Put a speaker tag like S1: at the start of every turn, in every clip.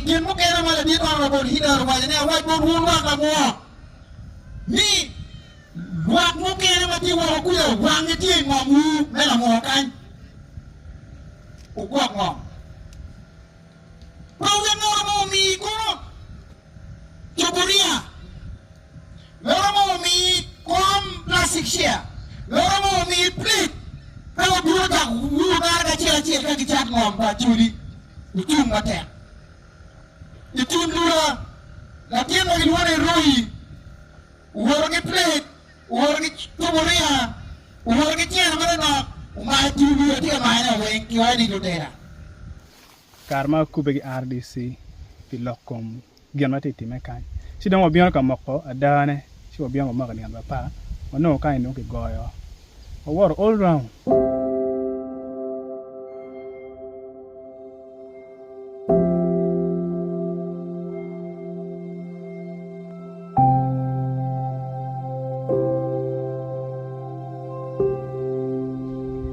S1: I gin mukene ma ladit Honourable Hillary owaco ni awac bot wun lwak lamwok ni lwak mukene ma tye woko kuca wangi tye i ngom wu me lamwok kany wugwok ngom. Pe wuwek ngat mo omi kono cuburia, ngat mo omi kom plastic chair, ngat mo omi plate ka wubino dok wuwur dano ki acel acel ka gicat ngom pa Acholi. Wucung matek. I tun lula, latin ma gilwongo ni Royi owoto ki plate, owoto ki cuburia, owoto ki tyene manonok, omako tun lula tye ka mayone weng kiwaco ni lutela.
S2: Kare ma akubbe ki RDC pi lok kom gin ma tye ka timme kany, ci dong wabino ka moko adane, ci wabino wamoko i nino apar, wanongo kany dong kigoyo, wawoto all round.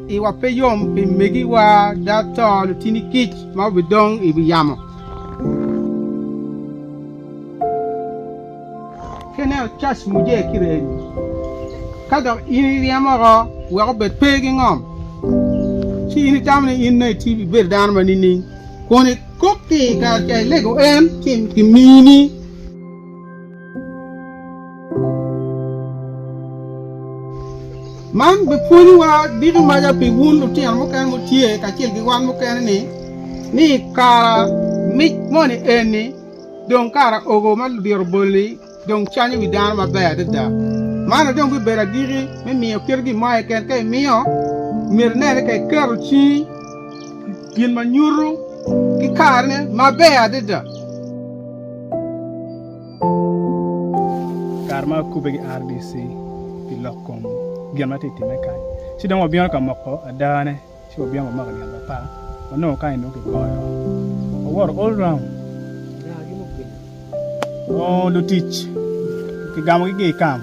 S3: Iwa pe yom pi megiwa dato lutini kic ma obidong i wi yamo. Ka ineno cac muje ki reny, ka dok in iryemo oko wek obed pe ki ngom, ci in itamo ni in nongo itye ibedo dano ma nining? Kun ikok ki i kare ca ilego en ci kimini. Man bipwonyowa diki maca pi wun lutino mukene mutye kacel ki wan mukene-ni, ni kara mic moni eni dong kara ogo ma ludito bol-li dong canyo wi dano maber adada. Man aye dong bibedo agikki me miyo kit gin mo keken. Ka imiyo, myero inen ni ka iketo cingi gin ma nyuto ki karene maber adada.
S2: Kare ma akubbe ki RDC pi lok kom gin ma tye ka timme kany, ci dong wabino ka moko adane, ci wabino wamoko i nino apar, wanongo kany dong kigoyo, wawoto all round. Oh, lutic kigamogi ki i kam,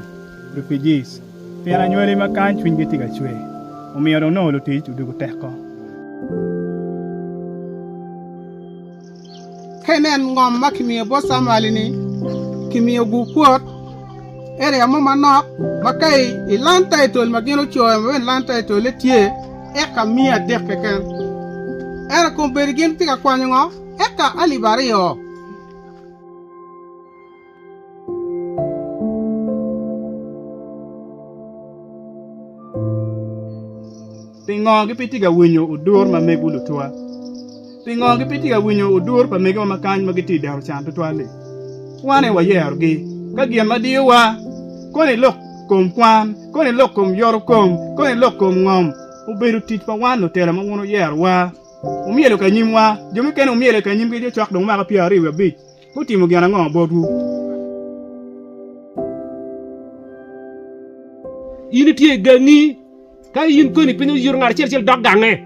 S2: refugees, pien anywali ma kany cwinygi tye ka cwer, omiyo dong nongo lutic odwogo teko.
S3: Ka inen ngom ma kimiyo bot Camuel-ni, kimiyo gukwot area mo manok ma ka i land title ma gin ocoyo ma bene land title-le tye eka miya adek keken. Ento kombeddi gin tye ka kwanyo ngo? Eka alip aryo.
S2: Pingo gipe tye ka winyo odur ma megwu lutwa? Pingo gipe tye ka winyo odur pa megiwa ma kany ma gitye i dero can tutwal-li? Wan aye wayerogi ka gin ma diyowa, kono i lok kom kwan, kono i lok kom yoto kom, kono i lok kom ngom, obedo tic pa wan lutela ma wun wuyerowa. Wumyelo ka nyimwa, jo mukene wumyelo ka nyimgi jo cok dong mwaka pyeraryo wiye abic. Gutimo gin ango botwu?
S4: In itye i gangi, ka in koni piny oyito ngat acel acel dok gange,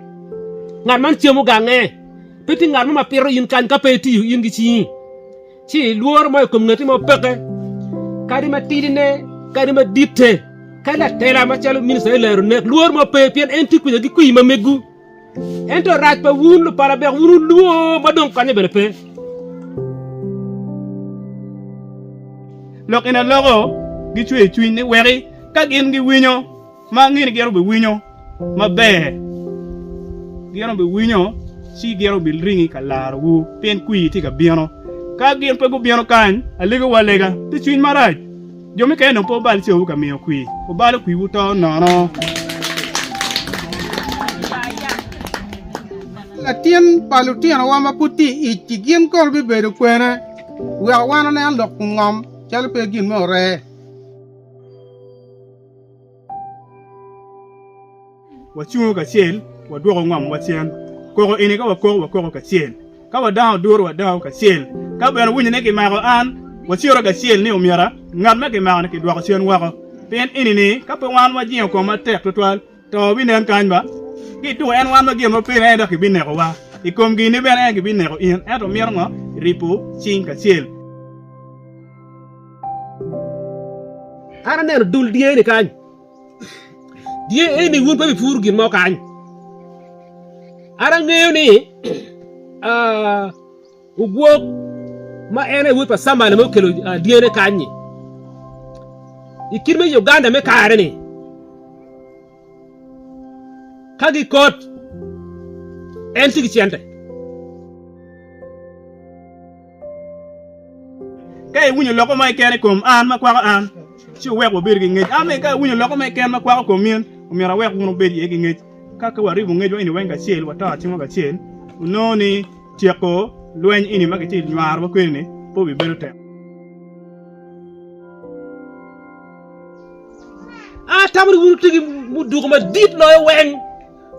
S4: ngat man cemo gange, pe tye ngat mo ma pito in kany ka pe itiyo in ki cingi, ci lworo mo i kom ngati mo peke, kadi matidine kadi maditte, kadi latela macalo minista Hillary Onek, lworo mo pe pien en tye kwija ki kwir ma megu. Ento rac pa wun lupalabek wun wulwor ma dong konye bene pe.
S2: Lok eni aloko gi cwer cwiny ni weki ka gin giwinyo ma angeyo ni gin obiwinyo maber, gin obiwinyo ci gin obiringi ka larowu pien kwir tye ka bino. Ka gin pe gubino kany, alegowu alega pi cwiny marac. Jo mukene dong pe wubal cowu ka miyo kwir, wubalo kwirwu to nono.
S3: Latin pa lutinowa ma pud tye i ic-ci gin kono bibedo kwene wek wan onen lok ngom calo pe gin me oree?
S2: Wacungo kacel, wadwoko ngomwa cen. Koko eni ka wakoko, wakoko kacel. Ka wadango duru, wadango kacel. Ka bene owinyo ni kimako an, wacito kacel ni omyera ngat ma kimako-ni kidwoko cen woko. Pien eni-ni, ka pe wan wajingo kom matek twatwal, to wabinen kany ba. Ki ituko en wan ma gin ma pire en dok kibinekowa. I kom gin-ni bene en kibineko in, ento mito ngo? Ripo cing kacel.
S4: An aneno dul dyeni kany. Dye eni wun pe wupuro gin mo kany. An angeyo ni ogwok. ma en aye wod pa Camuel ma okelo dyene kany-nyi. I kit me Uganda me kare-ni, ka gikot, en tye ki cente.
S2: Ka iwinyo loko mo keken i kom an ma kwako an, ci wuwek wabed ki ngec. An bene ka awinyo loko mo keken ma kwako kom in, omyero awek wun wubed iye ki ngec. Ka ka waribo ngecwa eni weng kacel, wato acima kacel, wunongo ni tyeko lweny eni ma kitye ka nywarowa kwede-ni pe obibedo tek.
S4: Atamo ni wun wutye ki muduku madit loyo weng,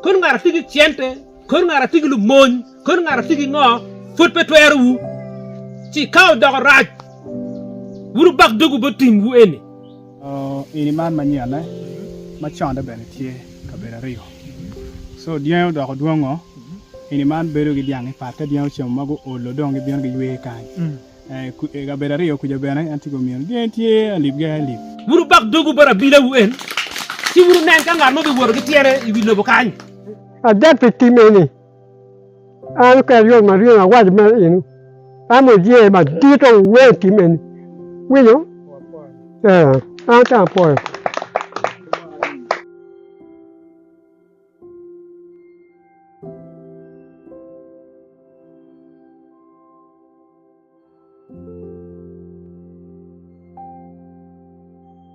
S4: kono ngat atye ki cente, kono ngat atye ki lumony, kono ngat atye ki ngo, pud pe twerowu. Ci ka odoko rac, wun wubak dogwu bot timwu eni.
S2: Ini man manyene maconde bene tye kabedo ariyo so dyangi odoko dwongo ini man bedo ki dyangi pat ka dyangi ocemo ma guolo dong gibino giywe kany i kabedo ariyo kuca bene en tye ka myeno dyangi tye alip ki alip.
S4: Wun wubak dogwu bot abilawu en, ci wun wunen ka ngat mo biwoto ki tyene i wi lobo kany.
S5: Ada pi tim eni, an ka aryo ma ryemo awaco mere eno, an oye madit oweng tim eni. Winyo? Ee, an ka apwoyo.